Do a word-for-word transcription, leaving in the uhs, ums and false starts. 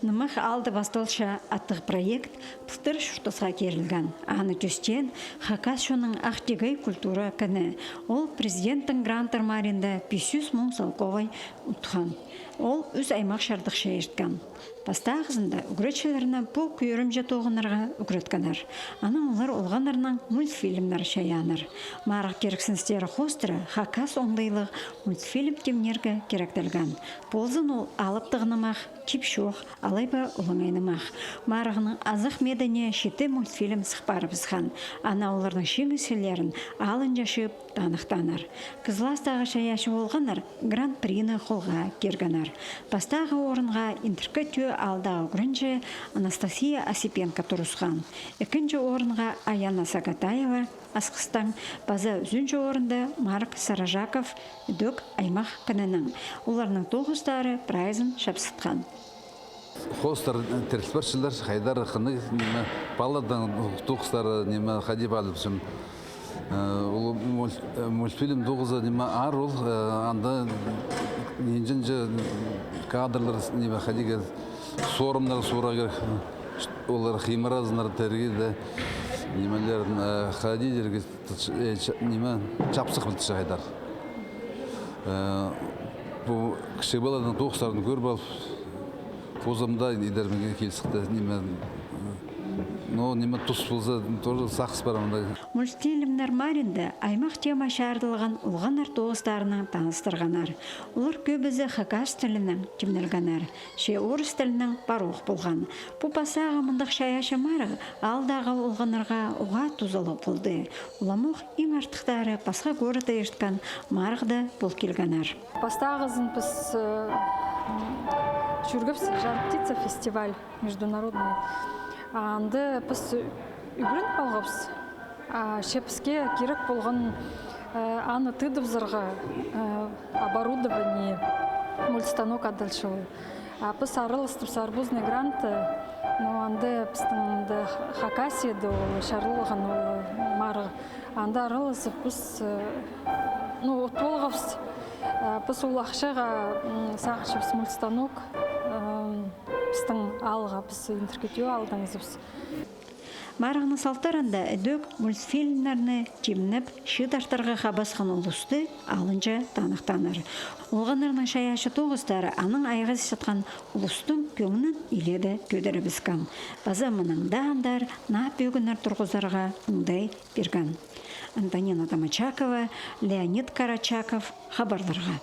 «Нымах аалда пасталча» аттығ проект пылтыр чуртасха кирілген. Аны тӧстеен хакас чонның ах тигей культура кіні. Ол президенттің гранттар маринда пис чӱс муң салковай утхан. Ол ӱс аймах чардыхча ирткен. Пастағызында ӱгретчілерні пу кӧрімҷе тоғынарға ӱгреткеннер. Анаң олар олғаннарнаң мультфильмнер чайааннар. Марығ кирексіністері хоостыра хакас оңдайлығ мультфильм тимнирге киректелген. Ползын ол алыптығ нымах, тип-чоох, алай ба олаңай нымах. Марығның азах медіне читі мультфильм сых парыбысхан. Ана оларның чиңісчілерін алынҷа чыып таныхтааннар. Кызластағы чайаачы олғаннар гран-прины холға киргеннер. Пастағы орынға Индіркі Тӧӧ аалдағы ӱгренҷі Анастасия Осипенко турысхан. Ікінҷі орынға Аяна Сагатаева Асхыстаң, паза ӱзінҷі орында Марк Саражаков ідӧк аймах кінінең. Оларның тоғыстары прайзын чапсытхан. Хоостар тіріл парчалар, хайдар хынығ, ниме, палладаң тоғыстары, ниме, хайди палып чым. Э, ол муль-, э, мультфильм тоғызы, ниме, аар ол, э, анда нинҷе-нинҷе кадрлар, ниме, хайди кел-, сорымнар суурға кирек. Олар химыразыннар тергеде, нимелерін, э, хайди дирге, тыч-, э, ча-, ниме, чапсых пілдірче хайдар. Э, пу кічіг паланың тоғыстарын кӧріп алып, позым даа идерімге килісті, ниме, но, ниме, тус полза, тоже сағыс пар анда. Мультфильмнер маринда аймах тема чарыдылған олғаннар тоғыстарынаң таныстырғаннар. Олар кӧбізі хакас тілінең тимнелгеннер. Че орыс тілінең парох полған. Пу пастағы мындағ чайаачы марығ аалдағы олғаннарға уғаа тузалығ полды. Уламох иң артыхтары пасха городта ирткен марығда пол килгеннер. Пастағызын піс, э, м, чӧргебіс «Жар птица» фестиваль международный. А анда піс ӱгреніп алғабыс. А, че піске кирек полған, э, аны тыдыбызарға, э, оборудование, мультстанок адалча ол. А піс араластыбыс арбузный грантта, но анда пістің анда Ха-, Хакасияда ол чарылған ол марығ. Анда араласып піс, э, ну, утып алғабыс. Э, піс ол ахчаға, м, сағынчабыс мультстанок, э, пістің аалға, піс Индіркі Тӧӧ аалдаңызыбыс. Марығның салтарында ідӧк мультфильмнерні тимнеп, чыдартарға хабасхан улусты алынҷа таныхтааннар. Олғаннарның чайаачы тоғыстары анаң айғасчатхан улустың кӧңнін иледе кӧдірібіскен. Паза мынаң даа андар наа пӧгіннер турғызарға оңдай пирген. Антонина Домочакова, Леонид Карачаков, хабарларға.